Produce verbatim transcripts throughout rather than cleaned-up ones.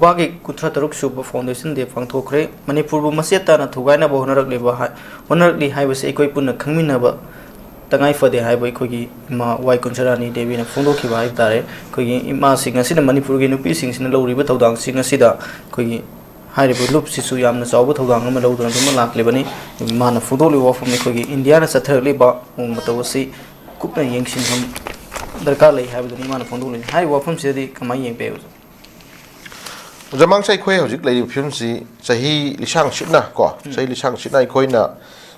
ꯅꯨꯄꯥꯒꯤ ꯀꯨꯟꯊ꯭ꯔꯥ ꯇꯔꯨꯛ ꯁꯨꯕ Foundation Day ꯄꯥꯡꯊꯣꯛꯈ꯭ꯔꯦ꯫ ꯃꯅꯤꯄꯨꯔꯕꯨ ꯃꯆꯦꯠ ꯇꯥꯅ ꯊꯨꯒꯥꯏꯅꯕ ꯍꯣꯠꯅꯔꯛꯂꯤꯕ ꯍꯥꯏ-, ꯍꯣꯠꯅꯔꯛꯂꯤ ꯍꯥꯏꯕꯁꯤ ꯑꯩꯈꯣꯏ ꯄꯨꯟꯅ ꯈꯪꯃꯤꯟꯅꯕ ꯇꯉꯥꯏ ꯐꯗꯦ ꯍꯥꯏꯕ ꯑꯩꯈꯣꯏꯒꯤ ꯏꯃꯥ ꯋꯥꯏ ꯀꯨꯟꯁꯔꯥꯅꯤ ꯗꯦꯕꯤꯅ ꯐꯣꯡꯗꯣꯛꯈꯤꯕ ꯍꯥꯏꯕ ꯇꯥꯔꯦ꯫ ꯑꯩꯈꯣꯏꯒꯤ ꯏꯃꯥꯁꯤꯡ ꯑꯁꯤꯅ ꯃꯅꯤꯄꯨꯔꯒꯤ ꯅꯨꯄꯤꯁꯤꯡꯁꯤꯅ ꯂꯧꯔꯤꯕ ꯊꯧꯗꯥꯡꯁꯤꯡ ꯑꯁꯤꯗ ꯑꯩꯈꯣꯏꯒꯤ ꯍꯥꯏꯔꯤꯕ ꯂꯨꯞꯁꯤꯁꯨ ꯌꯥꯝꯅ ꯆꯥꯎꯕ ꯊꯧꯗꯥꯡ ꯑꯃ ꯂꯧꯗꯨꯅ ꯑꯗꯨꯃꯛ ꯂꯥꯛꯂꯤꯕꯅꯤ꯫ ꯃꯥꯅ ꯐꯣꯡꯗꯣꯛꯂꯤꯕ ꯋꯥꯐꯝ ꯑꯩꯈꯣꯏꯒꯤ ꯏꯟꯗꯤꯌꯥꯅ ꯆꯠꯊꯔꯛꯂꯤꯕ ꯃꯑꯣꯡ ꯃꯇꯧ ꯑꯁꯤ ꯀꯨꯞꯅ ꯌꯦꯡꯁꯤꯟꯐꯝ ꯗꯔꯀꯥꯔ ꯂꯩ ꯍꯥꯏꯕꯗꯨꯅꯤ ꯃꯥꯅ ꯐꯣꯡꯗꯣꯛꯂꯤꯕꯅꯤ꯫ ꯍꯥꯏꯔꯤꯕ ꯋꯥꯐꯝꯁꯤꯗꯗꯤ ꯀꯃꯥꯏꯅ ꯌꯦꯡꯕꯤꯕ? ꯑꯣꯖꯥ ꯃꯥꯡꯁꯥ, ꯑꯩꯈꯣꯏ ꯍꯧꯖꯤꯛ ꯂꯩꯔꯤꯕ ꯐꯤꯕꯝꯁꯤ ꯆꯍꯤ ꯂꯤꯁꯥꯡ ꯁꯤꯠꯅ ꯀꯣ, ꯎꯝ꯫ ꯆꯍꯤ ꯂꯤꯁꯥꯡ ꯁꯤꯠꯅ ꯑꯩꯈꯣꯏꯅ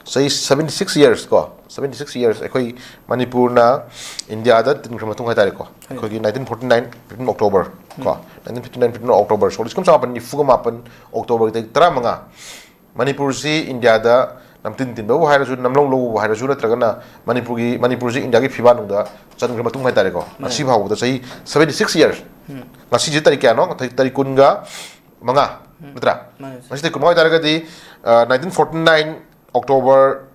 ꯆꯍꯤ seventy six years ꯀꯣ, seventy six years ꯑꯩꯈꯣꯏ ꯃꯅꯤꯄꯨꯔꯅ ꯏꯟꯗꯤꯌꯥꯗ ꯇꯤꯟꯈ꯭ꯔ ꯃꯇꯨꯡ ꯍꯥꯏꯇꯥꯔꯦꯀꯣ, ꯍꯣꯏ꯫ ꯑꯩꯈꯣꯏꯒꯤ nineteen forty nine fifteen October ꯀꯣ, ꯎꯝ꯫ Nineteen fifty nine fifteen October, ꯁꯣꯛ ꯂꯤꯁꯤꯡ ꯑꯃ ꯆꯃꯥꯄꯟ ꯅꯤꯐꯨꯒ ꯃꯥꯄꯟ October ꯗ ꯇꯔꯥꯃꯉꯥ, ꯃꯅꯤꯄꯨꯔꯁꯤ ꯏꯟꯗꯤꯌꯥꯗ ꯅꯝꯇꯤꯟ ꯇꯤꯟꯕꯕꯨ ꯍꯥꯏꯔꯁꯨ, ꯅꯝꯂꯧ ꯂꯧꯕꯕꯨ ꯍꯥꯏꯔꯁꯨ, ꯅꯠꯇ꯭ꯔꯒꯅ ꯃꯅꯤꯄꯨꯔꯒꯤ, ꯃꯅꯤꯄꯨꯔꯁꯤ ꯏꯟꯗꯤꯌꯥꯒꯤ ꯐꯤꯕꯥꯛꯅꯨꯡꯗ ꯆꯟꯈ꯭ꯔ ꯃꯇꯨꯡ ꯍꯥꯏꯇꯥꯔꯦꯀꯣ, ꯃꯥꯅꯦ꯫ ꯉꯁꯤ ꯐꯥꯎꯕꯗ ꯆꯍꯤ seventy six years꯫ ꯎꯝ꯫ ꯉꯁꯤꯁꯦ ꯇꯥꯔꯤꯛ ꯀꯌꯥꯅꯣ? ꯉꯁꯤ ꯇꯥꯔꯤꯛ ꯀꯨꯟꯒ ꯃꯉꯥ, ꯎꯝ꯫ ꯅꯠꯇ꯭ꯔꯥ? ꯃꯥꯅꯦ, ꯁꯥꯔ꯫ ꯉꯁꯤ ꯇꯥꯔꯤꯛ ꯀꯨꯟꯃꯉꯥ ꯑꯣꯏꯇꯥꯔꯒꯗꯤ, ꯑ, nineteen forty nine October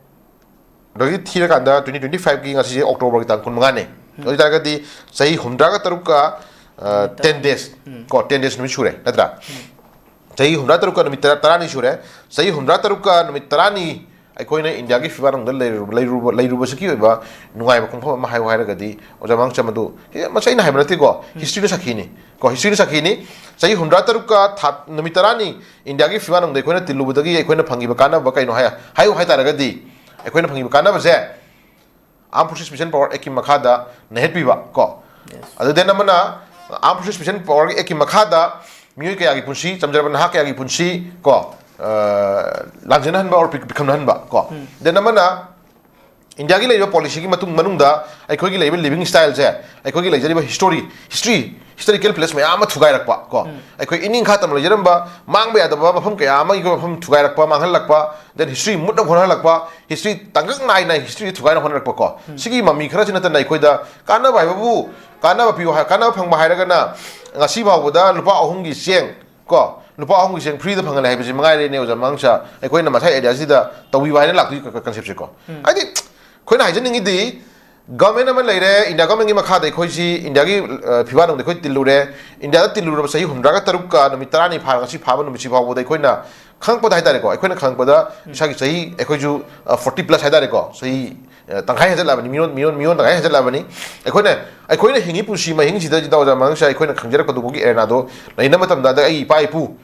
ꯗꯒꯤ ꯊꯤꯔꯀꯥꯟꯗ twenty twenty five ꯀꯤ ꯉꯁꯤꯁꯦ October ꯒꯤ ꯇꯥꯡ ꯀꯨꯟꯃꯉꯥꯅꯦ꯫ ꯎꯝ꯫ ꯑꯗꯨ ꯑꯣꯏꯇꯥꯔꯒꯗꯤ ꯆꯍꯤ ꯍꯨꯝꯗ꯭ꯔꯥꯒ ꯇꯔꯨꯛꯀ, ꯑ, ꯅꯨꯃꯤꯠ ten ꯇꯔꯥꯅꯤ꯫ Days ꯎꯝ꯫ ꯀꯣ, ten days ꯅꯨꯃꯤꯠ ꯁꯨꯔꯦ, ꯅꯠꯇ꯭ꯔꯥ? ꯎꯝ꯫ ꯆꯍꯤ ꯍꯨꯝꯗ꯭ꯔꯥ ꯇꯔꯨꯛꯀ ꯅꯨꯃꯤꯠ ꯇꯔꯥ, ꯇꯔꯥꯅꯤ ꯁꯨꯔꯦ꯫ ꯆꯍꯤ ꯍꯨꯝꯗ꯭ꯔꯥ ꯇꯔꯨꯛꯀ ꯅꯨꯃꯤꯠ ꯇꯔꯥꯅꯤ ꯑꯩꯈꯣꯏꯅ ꯏꯟꯗꯤꯌꯥꯒꯤ ꯐꯤꯕꯥꯛꯅꯨꯡꯗ ꯂꯩꯔꯨ-, ꯂꯩꯔꯨꯕ-, ꯂꯩꯔꯨꯕꯁꯤꯒꯤ ꯑꯣꯏꯕ ꯅꯨꯡꯉꯥꯏꯕ ꯈꯣꯡꯐꯝ ꯑꯃ ꯍꯥꯏꯌꯨ ꯍꯥꯏꯔꯒꯗꯤ, ꯑꯣꯖꯥ ꯃꯥꯡꯁꯥ, ꯃꯗꯨ ꯍꯦ-, ꯃꯁꯤ ꯑꯩꯅ ꯍꯥꯏꯕ ꯅꯠꯇꯦꯀꯣ, ꯎꯝ꯫ History ꯅ ꯁꯥꯈꯤꯅꯤ꯫ ꯀꯣ, history ꯅ ꯁꯥꯈꯤꯅꯤ꯫ ꯆꯍꯤ ꯍꯨꯝꯗ꯭ꯔꯥ ꯇꯔꯨꯛꯀ ꯊꯥ, ꯅꯨꯃꯤꯠ ꯇꯔꯥꯅꯤ ꯏꯟꯗꯤꯌꯥꯒꯤ ꯐꯤꯕꯥꯛꯅꯨꯡꯗ ꯑꯩꯈꯣꯏꯅ ꯇꯤꯜꯂꯨꯕꯗꯒꯤ ꯑꯩꯈꯣꯏꯅ ꯐꯪꯉꯤꯕ ꯀꯥꯟꯅꯕ ꯀꯩꯅꯣ ꯍꯥꯏ-, ꯍꯥꯏꯌꯨ ꯍꯥꯏ ꯇꯥꯔꯒꯗꯤ, ꯑꯩꯈꯣꯏꯅ ꯐꯪꯉꯤꯕ ꯀꯥꯟꯅꯕꯁꯦ Armed Forces Special Power Act ꯀꯤ ꯃꯈꯥꯗ ꯅꯩꯍꯠꯄꯤꯕ, ꯀꯣ꯫ Yes. ꯑꯗꯨ then ꯑꯃꯅ Armed Forces Special Power Act ꯀꯤ ꯃꯈꯥꯗ ꯃꯤꯑꯣꯏ ꯀꯌꯥꯒꯤ ꯄꯨꯟꯁꯤ, ꯆꯝꯖꯔꯕ ꯅꯍꯥ ꯀꯌꯥꯒꯤ ꯄꯨꯟꯁꯤ, ꯀꯣ, ꯑ, ꯂꯥꯟꯖꯦꯟꯅꯍꯟꯕ or ꯄꯤ-, ꯄꯤꯈꯝꯅꯍꯟꯕ, ꯀꯣ꯫ ꯎꯝ꯫ Then ꯑꯃꯅ ꯏꯟꯗꯤꯌꯥꯒꯤ ꯂꯩꯔꯤꯕ policy ꯒꯤ ꯃꯇꯨꯡ, ꯃꯅꯨꯡꯗ ꯑꯩꯈꯣꯏꯒꯤ ꯂꯩꯔꯤꯕ living style ꯁꯦ, ꯑꯩꯈꯣꯏꯒꯤ ꯂꯩꯖꯔꯤꯕ history, history, historical place ꯃꯌꯥꯝ ꯑꯃ ꯊꯨꯒꯥꯏꯔꯛꯄ, ꯀꯣ꯫ ꯎꯝ꯫ ꯑꯩꯈꯣꯏ ꯏꯅꯤꯡꯈꯥ ꯇꯝꯅ ꯂꯩꯖꯔꯝꯕ ꯃꯥꯡꯕ ꯌꯥꯗꯕ ꯃꯐꯝ ꯀꯌꯥ ꯑꯃꯒꯤ ꯃꯐꯝ ꯊꯨꯒꯥꯏꯔꯛꯄ, ꯃꯥꯡꯍꯜꯂꯛꯄ, then history ꯃꯨꯠꯅꯕ ꯍꯣꯠꯅꯍꯜꯂꯛꯄ, history ꯇꯥꯡꯀꯛ ꯅꯥꯏꯅ history ꯊꯨꯒꯥꯏꯅ ꯍꯣꯠꯅꯔꯛꯄ, ꯀꯣ꯫ ꯎꯝ꯫ ꯁꯤꯒꯤ ꯃꯃꯤ ꯈꯔꯁꯤ ꯅꯠꯇꯅ ꯑꯩꯈꯣꯏꯗ ꯀꯥꯟꯅꯕ ꯍꯥꯏꯕꯕꯨ, ꯀꯥꯟꯅꯕ ꯄꯤꯌꯨ ꯍꯥꯏ-, ꯀꯥꯟꯅꯕ ꯐꯪꯕ ꯍꯥꯏꯔꯒꯅ ꯉꯁꯤ ꯐꯥꯎꯕꯗ ꯂꯨꯄꯥ ꯑꯍꯨꯝꯒꯤ ꯆꯦꯡ, ꯀꯣ, ꯂꯨꯄꯥ ꯑꯍꯨꯝꯒꯤ ꯆꯦꯡ free ꯗ ꯐꯪꯍꯜꯂꯦ ꯍꯥꯏꯕꯁꯤ ꯃꯉꯥꯏꯔꯦꯅꯦ, ꯑꯣꯖꯥ ꯃꯥꯡꯁꯥ꯫ ꯑꯩꯈꯣꯏꯅ ꯃꯁꯥ area ꯁꯤꯗ ꯇꯧꯕꯤꯌꯨ ꯍꯥꯏꯅ ꯂꯥꯛꯇꯣꯏ ꯀ-, ꯀ-, concept ꯁꯦ, ꯀꯣ꯫ ꯎꯝ꯫ ꯍꯥꯏꯗꯤ, ꯑꯩꯈꯣꯏꯅ ꯍꯥꯏꯖꯅꯤꯡꯉꯤꯗꯤ, ꯒꯚꯔꯟꯃꯦꯟ ꯑꯃ ꯂꯩꯔꯦ, ꯏꯟꯗꯤꯌꯥ ꯒꯚꯔꯟꯃꯦꯟꯒꯤ ꯃꯈꯥꯗ ꯑꯩꯈꯣꯏꯁꯤ ꯏꯟꯗꯤꯌꯥꯒꯤ, ꯑ, ꯐꯤꯕꯥꯟꯗꯨꯗ ꯑꯩꯈꯣꯏ ꯇꯤꯜꯂꯨꯔꯦ꯫ ꯏꯟꯗꯤꯌꯥꯗ ꯇꯤꯜꯂꯨꯔꯕ ꯆꯍꯤ ꯍꯨꯝꯗ꯭ꯔꯥꯒ ꯇꯔꯨꯛꯀ ꯅꯨꯃꯤꯠ ꯇꯔꯥꯅꯤ ꯐꯥꯔ ꯉꯁꯤ ꯐꯥꯕ ꯅꯨꯃꯤꯠꯁꯤ ꯐꯥꯎꯕꯗ ꯑꯩꯈꯣꯏꯅ ꯈꯪꯉꯛꯄꯗ ꯍꯥꯏꯇꯥꯔꯦꯀꯣ, ꯑꯩꯈꯣꯏꯅ ꯈꯪꯉꯛꯄꯗ ꯎꯝ꯫ ꯏꯁꯥꯒꯤ ꯆꯍꯤ ꯑꯩꯈꯣꯏꯁꯨ, ꯑ, forty plus ꯍꯥꯏꯇꯥꯔꯦꯀꯣ, ꯆꯍꯤ, ꯑ, ꯇꯪꯈꯥꯏ ꯍꯦꯟꯖꯜꯂꯛꯑꯕꯅꯤ, ꯃꯤꯔꯣꯟ, ꯃꯤꯔꯣꯟ, ꯃꯤꯔꯣꯟ ꯇꯪꯈꯥꯏ ꯍꯦꯟꯖꯜꯂꯛꯑꯕꯅꯤ꯫ ꯑꯩꯈꯣꯏꯅ, ꯑꯩꯈꯣꯏꯅ ꯍꯤꯡꯉꯤ ꯄꯨꯟꯁꯤ ꯃꯍꯤꯡꯁꯤꯗ ꯏꯇꯥꯎ ꯑꯣꯖꯥ ꯃꯉꯥꯡꯁꯦ ꯑꯩꯈꯣꯏꯅ ꯈꯪꯖꯔꯛꯄꯗꯨꯐꯥꯎꯒꯤ ꯑꯦꯔꯦꯅꯥꯗꯣ ꯂꯩꯅꯕ ꯃꯇꯝꯗ ꯑꯗ ꯑꯩ ꯏꯄꯥ ꯏꯄꯨ,